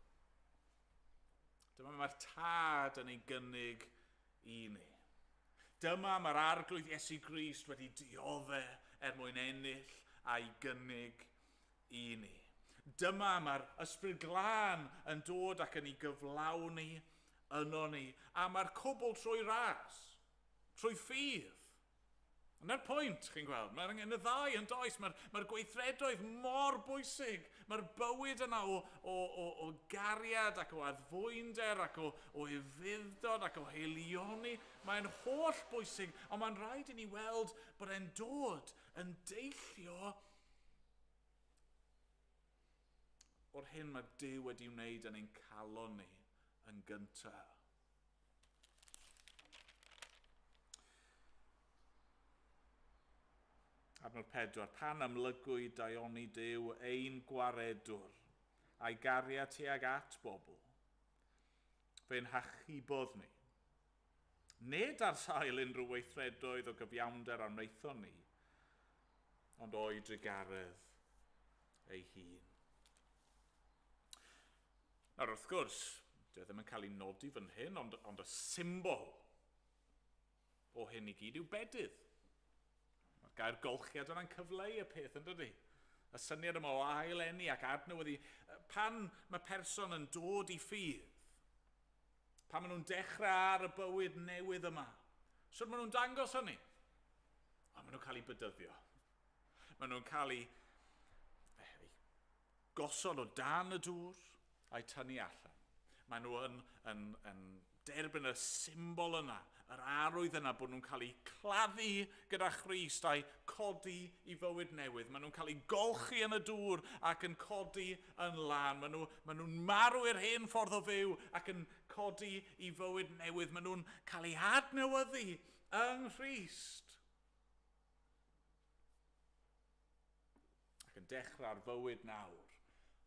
Dyma mae'r Tad yn ei gynnig i ni. Dyma mae'r Arglwydd Iesu Grist wedi diodde er mwyn ennill a'i gynnig i ni. Dyma mae'r Ysbryd Glân yn dod ac yn ei gyflawni yno ni. A mae'r cwbl trwy ras, trwy ffydd. Yna'r pwynt, chi'n gweld, mae'r angen y ddau yn does, mae'r gweithredoedd mor bwysig, mae'r bywyd yna o gariad ac o addfwynder ac o ufudd-dod ac o haelioni, mae'n holl bwysig, ond mae'n rhaid i ni weld bod e'n dod yn deillio o'r hyn mae Duw wedi wneud yn ein calon ni yn gyntaf. Adnod 4. Pan amlygwyd daioni Duw ein gwaredwr a'i gariad tuag at bobl, fe'n hachubodd ni. Nid ar sail unrhyw weithredoedd o gyfiawnder a wnaethon ni, ond o'i drugaredd ei hun. Nawr, wrth gwrs, dyw e ddim yn cael ei nodi fan hyn, ond y symbol o hyn i gyd yw bedydd. Mae'r gair golchiad yna'n cyfleu y peth, yn dydy? Y syniad yma o ail-eni ac adnewyddu, pan mae person yn dod i ffydd, pan maen nhw'n dechrau ar y bywyd newydd yma, sut maen nhw'n dangos hynny? O, maen nhw'n cael eu bedyddio. Maen nhw'n cael eu gosod o dan y dŵr a'i tynnu allan. Maen nhw yn, yn, yn derbyn y symbol yna, yr arwydd yna bod nhw'n cael eu claddu gyda Christ a'i codi i fywyd newydd. Maen nhw'n cael eu golchi yn y dŵr ac yn codi yn lân. Maen nhw'n maen nhw marw i'r hen ffordd o fyw ac yn codi i fywyd newydd. Maen nhw'n cael eu adnewyddu yng Nghrist. Ac yn dechrau ar fywyd nawr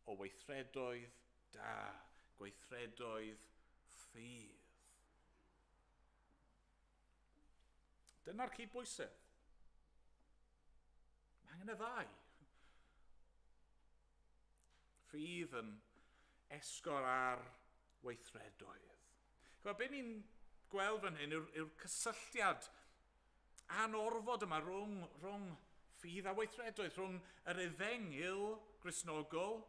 o weithredoedd da, gweithredoedd ffydd. Dyna'r cydbwysedd. Mae angen y ddau. Ffydd yn esgor ar weithredoedd. Chymod, be ni'n gweld fan hyn yw'r yw cysylltiad anorfod yma rhwng, rhwng ffydd a weithredoedd, rhwng yr efengyl Gristnogol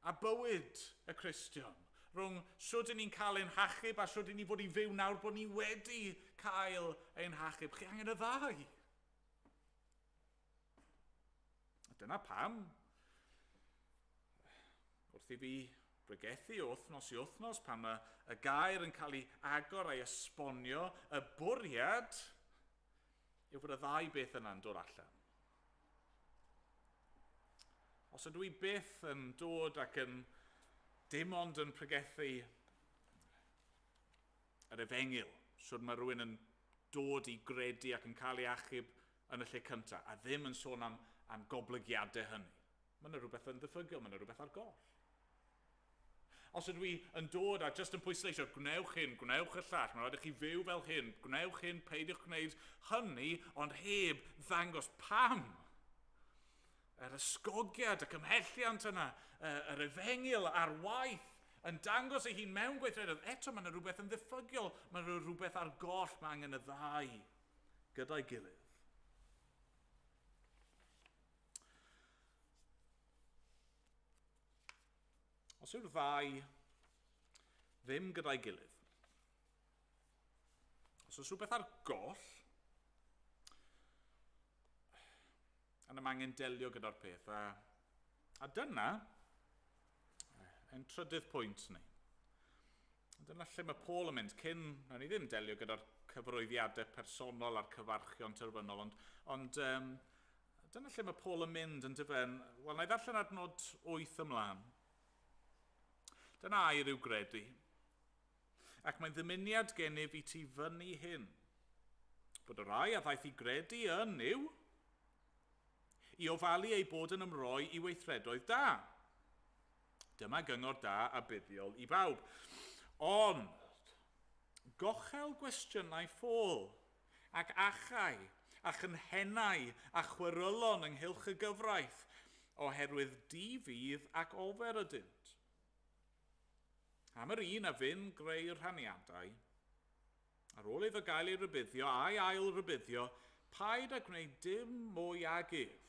a bywyd y Cristion, rhwng sut ni'n cael ein hachub a sut ni fod i fyw nawr bod ni wedi cael ein hachub. Chi angen y ddau. A dyna pam, wrth i fi bregethu o wythnos i wythnos, pan mae y gair yn cael ei agor a'i esbonio, y bwriad yw fod y ddau beth yna'n dod allan. Os ydw i byth yn dod ac yn dim ond yn pregethu yr efengyl, sut mae rhywun yn dod i gredu ac yn cael ei achub yn y lle cyntaf, a ddim yn sôn am, am goblygiadau hynny. Mae yna rhywbeth yn ddiffygiol, mae yna rhywbeth ar goll. Os ydw i yn dod a jyst yn pwysleisio, gwnewch hyn, gwnewch y llall, mae'n rhaid i chi fyw fel hyn, gwnewch hyn, peidiwch gwneud hynny, ond heb ddangos pam. Yr ysgogiad, y cymhelliant yna, yr efengyl ar waith, yn dangos ei hun mewn gweithredoedd. Eto, mae yna rhywbeth yn ddiffygiol, mae yna rhywbeth ar goll, mae angen y ddau gyda'i gilydd. Os yw'r ddau ddim gyda'i gilydd, os oes rhywbeth ar goll, yna mae angen delio gyda'r peth. A, a dyna ein trydydd pwynt ni. Dyna lle mae Paul yn mynd cyn, na ni ddim delio gyda'r cyfrwyddiadau personol a'r cyfarchion terfynol, ond, ond um, dyna lle mae Paul yn mynd yn dyfen. Wel, na i ddarllen adnod 8 ymlaen. Dyna air i'w gredu. Ac mae'n ddymuniad gennyf i ti fyny hyn, bod y rhai a ddaeth i gredu yn yw, i ofalu eu bod yn ymroi i weithredoedd da. Dyma gyngor da a buddiol i bawb. Ond, gochel gwestiynau ffôl, ac achau, a chynhenau, a chwerylon ynghylch y gyfraith, oherwydd di-fudd ac ofer ydynt. Am yr un a fyn greu rhaniadau, ar ôl iddo gael ei rybuddio a'i ail rybuddio, paid â gwneud dim mwy ag ef.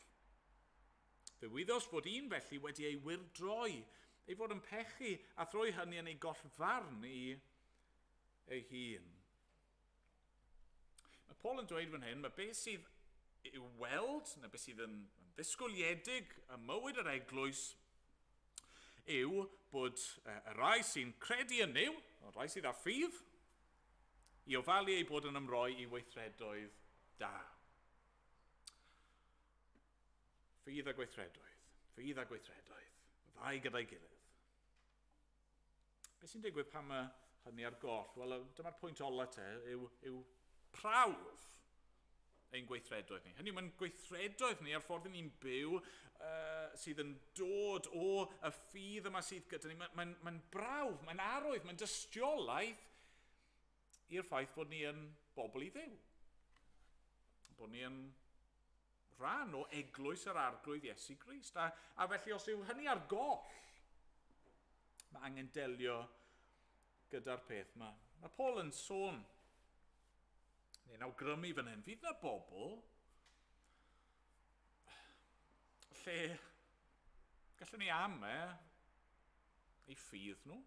Fe wyddos fod un felly wedi ei wyrdroi, ei fod yn pechu, a thrwy hynny yn ei gollfarn i ei hun. Mae Paul yn dweud fan hyn, mae beth sydd i'w weld, neu beth sydd yn, yn ddisgwyliedig ym mywyd yr eglwys, yw bod y rhai sy'n credu yn Nuw, y rhai sydd â ffydd, i ofalu eu bod yn ymroi i weithredoedd da. Ffydd a gweithredoedd, ffydd a gweithredoedd, y ddau gyda'i gilydd. Beth sy'n digwydd pan mae hynny ar goll? Wel, dyma'r pwynt ola te, yw, yw prawf ein gweithredoedd ni. Hynny yw, mae'n gweithredoedd ni a'r ffordd ni'n byw uh, sydd yn dod o y ffydd yma sydd gyda ni. Mae'n mae, mae brawf, mae'n arwydd, mae'n dystiolaeth i'r ffaith bod ni yn bobl i ddew. Bod ni yn rhan o eglwys yr arglwydd Iesu Grist. A, a felly os yw hynny ar goll, mae angen delio gyda'r peth yma. Mae Paul yn sôn, neu'n awgrymu fan hyn, fydd yna bobl lle gallwn ni am e eu ffydd nhw.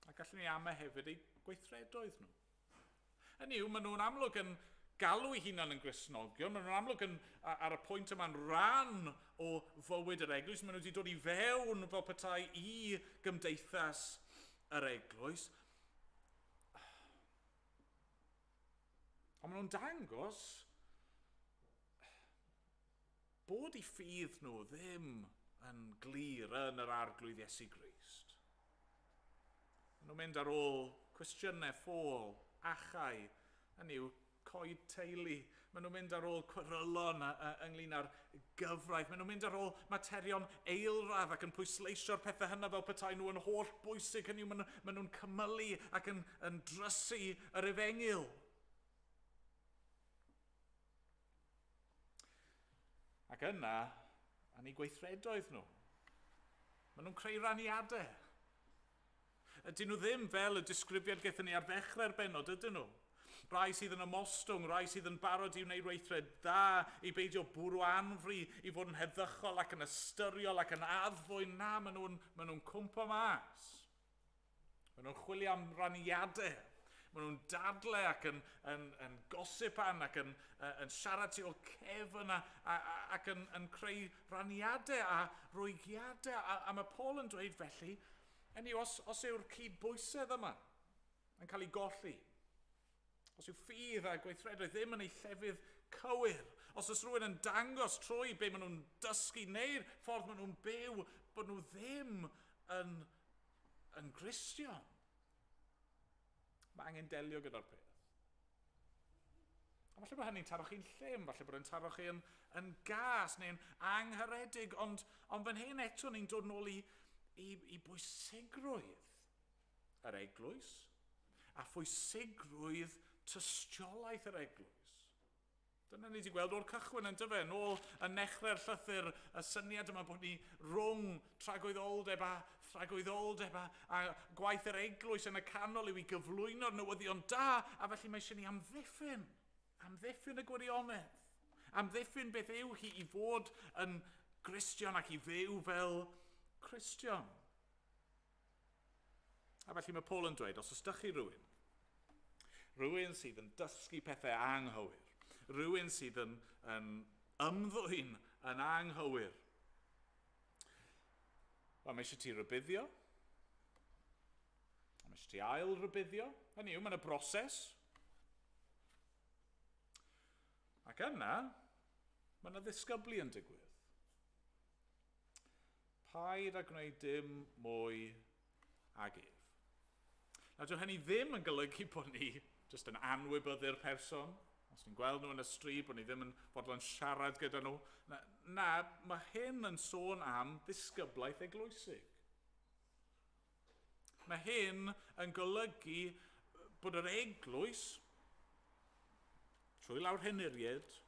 A gallwn ni am e hefyd eu gweithredoedd nhw. Hynny yw, maen nhw'n amlwg yn galw eu hunan yn Gristnogion, maen nhw'n amlwg yn, ar y pwynt yma'n rhan o fywyd yr eglwys, maen nhw wedi dod i fewn fel petai i gymdeithas yr eglwys. Ond maen nhw'n dangos bod eu ffydd nhw ddim yn glir yn yr Arglwydd Iesu Grist. Maen nhw'n mynd ar ôl cwestiynau ffôl, achau, hynny yw, coed teulu. Maen nhw'n mynd ar ôl cwerylon ynglyn â'r gyfraith. Maen nhw'n mynd ar ôl materion eilradd ac yn pwysleisio'r pethau hynna fel petai nhw yn holl bwysig. Hynny yw, maen nhw'n nhw cymylu ac yn, yn drysu yr efengyl. Ac yna, yn eu gweithredoedd nhw, maen nhw'n creu raniadau. Ydyn nhw ddim fel y disgrifiad gaethon ni ar ddechrau'r bennod, ydyn nhw? Rai sydd yn ymostwng, rai sydd yn barod i wneud weithred dda, i beidio bwrw anfri, i fod yn heddychol ac yn ystyriol ac yn addfwyn. Na, maen nhw'n maen nhw cwmpo mas. Maen nhw'n chwilio am raniadau. Maen nhw'n dadle ac yn, yn, yn gosipan ac yn, yn siarad tu ôl cefn a, a, a, ac yn, yn creu raniadau a rwygiadau. A, a mae Paul yn dweud felly, hynny os, os yw'r cydbwysedd yma yn cael ei golli, os yw ffydd a gweithredoedd ddim yn ei llefydd cywir, os oes rhywun yn dangos trwy be maen nhw'n dysgu neu'r ffordd maen nhw'n byw bod nhw ddim yn yn Gristion. Mae angen delio gyda'r peth. A falle bod hynny'n taro chi'n llym, falle bod e'n taro chi yn, yn gas neu'n angharedig, ond, ond fan hyn eto ni'n dod nôl i, i, i bwysigrwydd yr eglwys a phwysigrwydd tystiolaeth yr eglwys. Dyna ni wedi gweld o'r cychwyn yn dyfe, nôl yn nechrau'r llythyr, y syniad yma bod ni rhwng tragwyddoldeb a thragwyddoldeb a, a gwaith yr eglwys yn y canol yw i gyflwyno'r newyddion da, a felly mae eisiau ni amddiffyn, amddiffyn y gwirionedd, amddiffyn beth yw hi i fod yn Gristion ac i fyw fel Cristion. A felly mae Paul yn dweud, os oes chi rhywun, rhywun sydd yn dysgu pethau anghywir, rhywun sydd yn, yn ymddwyn yn anghywir, wel, mae eisiau ti rybuddio, mae eisiau ti ail rybuddio, hynny yw, mae'n y broses. Ac yna, mae yna ddisgyblu yn digwydd. Paid â gwneud dim mwy ag ef. Nawr, dyw hynny ddim yn golygu bod ni jyst yn anwybyddu'r person. Os ni'n gweld nhw yn y stryd, bod ni ddim yn fodlon siarad gyda nhw. Na, na, mae hyn yn sôn am ddisgyblaeth eglwysig. Mae hyn yn golygu bod yr eglwys, trwy lawr henuried,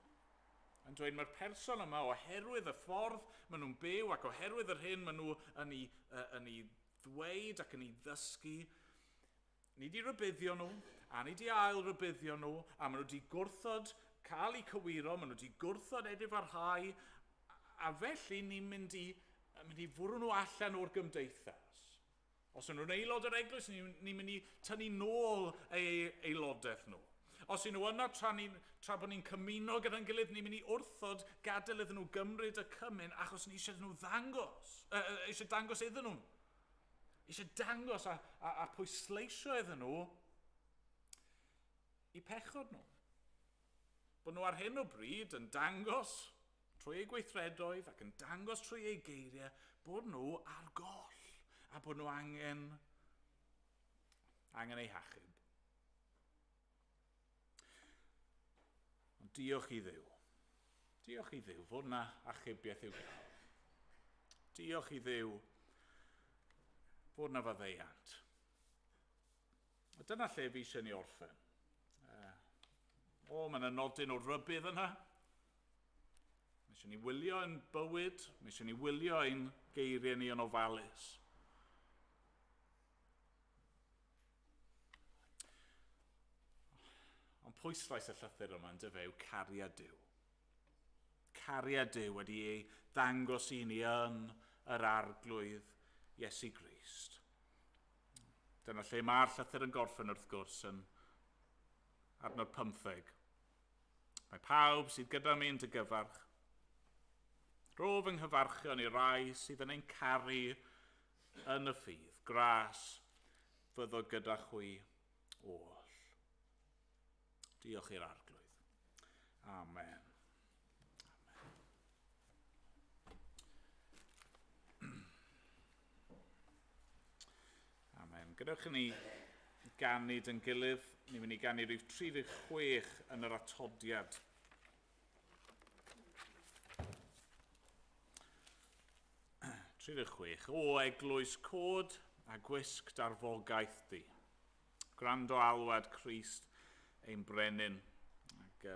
yn dweud mae'r person yma oherwydd y ffordd maen nhw'n byw ac oherwydd yr hyn maen nhw yn ei, yn ei ddweud ac yn ei ddysgu, ni wedi rybuddio nhw, a ni wedi ail rybuddio nhw, a maen nhw wedi gwrthod cael eu cywiro, maen nhw wedi gwrthod edifarhau, a felly ni'n mynd i, mynd i fwrw nhw allan o'r gymdeithas. Os ydyn nhw'n aelod o'r eglwys, ni'n ni mynd i tynnu nôl eu aelodaeth nhw. Os ydyn nhw yno tra, ni, tra bod ni'n cymuno gyda'n gilydd, ni'n mynd i wrthod gadael iddyn nhw gymryd y cymun achos ni eisiau nhw ddangos, eisiau dangos iddyn nhw. Eisiau dangos a, a, a pwysleisio iddyn nhw i pechod nhw. Bod nhw ar hyn o bryd yn dangos trwy eu gweithredoedd ac yn dangos trwy eu geiriau bod nhw ar goll a bod nhw angen, angen eu hachub. Ond diolch i Dduw. Diolch i Dduw fod yna achubiaeth i'w gael. Diolch i Dduw fod yna faddeuant. A dyna lle fi eisiau ni orffen. O, mae yna nodyn o rybudd yna. Mae eisiau ni wylio ein bywyd, mae eisiau ni wylio ein geiriau ni yn ofalus. Ond pwyslais y llythyr yma yn dyfe yw cariad Duw. cariad Duw wedi ei ddangos i ni yn yr Arglwydd Iesu Grist. Dyna lle mae'r llythyr yn gorffen wrth gwrs yn adnod 15. Mae pawb sydd gyda mi yn dy gyfarch. Rho fy nghyfarchion i rai sydd yn ein caru yn y ffydd. Gras fyddo gyda chwi oll. Diolch i'r Arglwydd. Amen. Amen. Amen. Gadewch i ni ganu dy'n gilydd. Ni'n mynd i ganu rhif 36 yn yr atodiad. 36. O eglwys cod a gwisg darfogaeth di. Gwrando alwad Crist ein brenin. Ac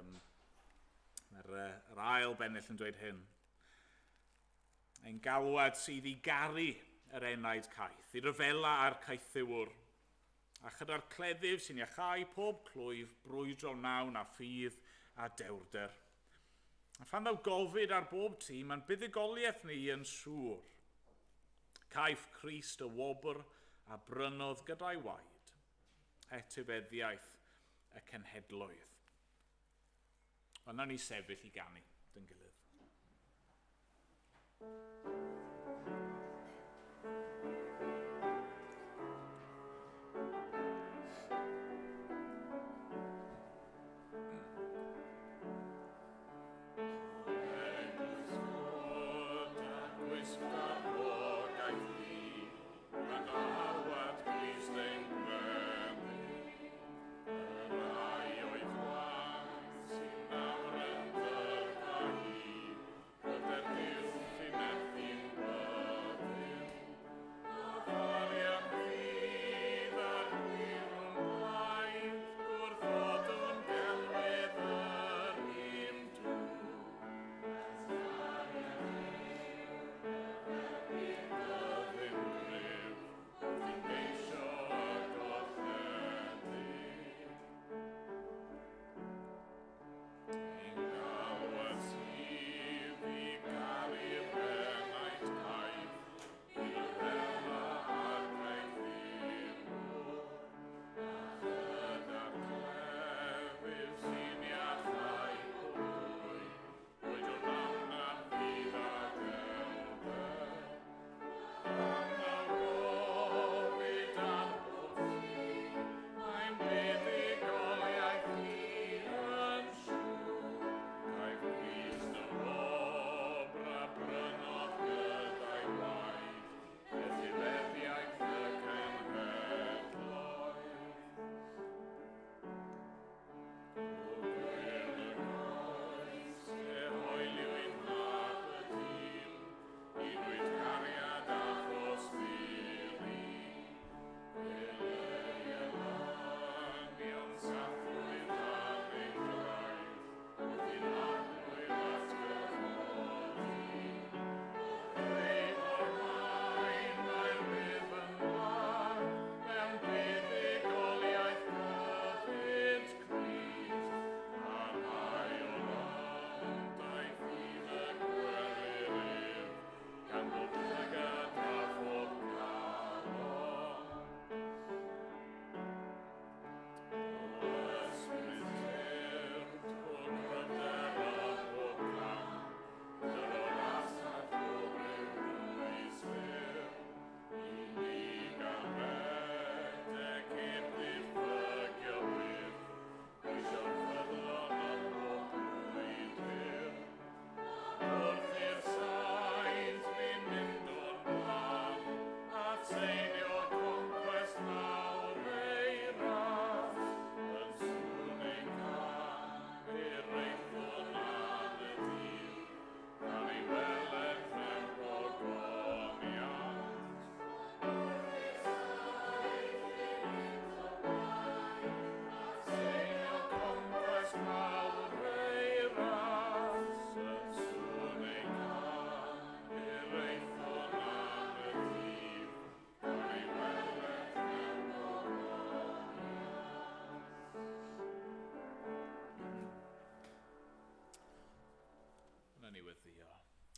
mae'r yr ail bennill yn dweud hyn. Ein galwad sydd i garu yr enaid caeth, i ryfela a'r caethiwr, a chyda'r cleddyf sy'n iachau pob clwyf, brwydro nawn a ffydd a dewrder. A phan ddaw gofid ar bob tîm, mae'n buddugoliaeth ni yn siŵr. Caiff Crist y wobr a brynodd gyda'i waed, etifeddiaeth y cenhedloedd. Wel, nawn ni sefyll i ganu dyn gilydd. Sy'n nawr yn dyrfa hi, gyda'r dull sy'n methu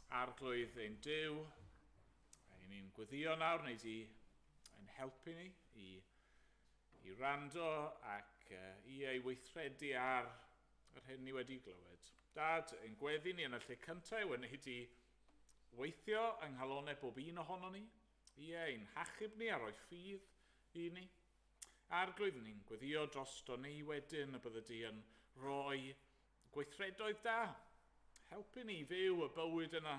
Arglwydd ein Duw, ein ni'n gweddio nawr, neu di ein helpu ni i wrando ac i ei weithredu ar yr hyn ni wedi glywed. Dad, ein gweddi ni yn y lle cyntaf yw yn di weithio yng nghalonau bob un ohono ni, i ein hachub ni a rhoi ffydd i ni. Arglwydd, ni'n gweddio drosto ni wedyn y bydde di yn rhoi gweithredoedd da. Helpu ni fyw y bywyd yna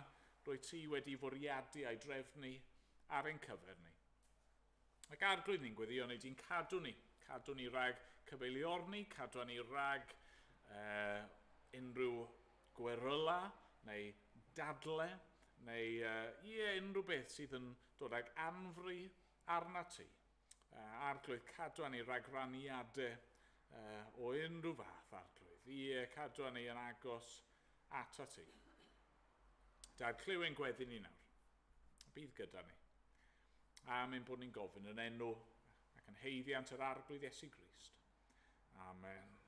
rwy ti wedi fwriadu a'i drefnu ar ein cyfer ni. Ac Arglwydd, ni'n gweddio neu di'n cadw ni. Cadw ni rhag cyfeiliorni, cadw ni rhag unrhyw gweryla neu dadle neu ie, unrhyw beth sydd yn dod ag anfri arna ti. Arglwydd, cadw ni rhag raniadau o unrhyw fath, Arglwydd. Ie, cadw ni yn agos ato ti. Dad, clyw ein gweddi ni nawr. Bydd gyda ni. Am ein bod ni'n gofyn yn enw ac yn haeddiant yr Arglwydd Iesu Grist. Amen.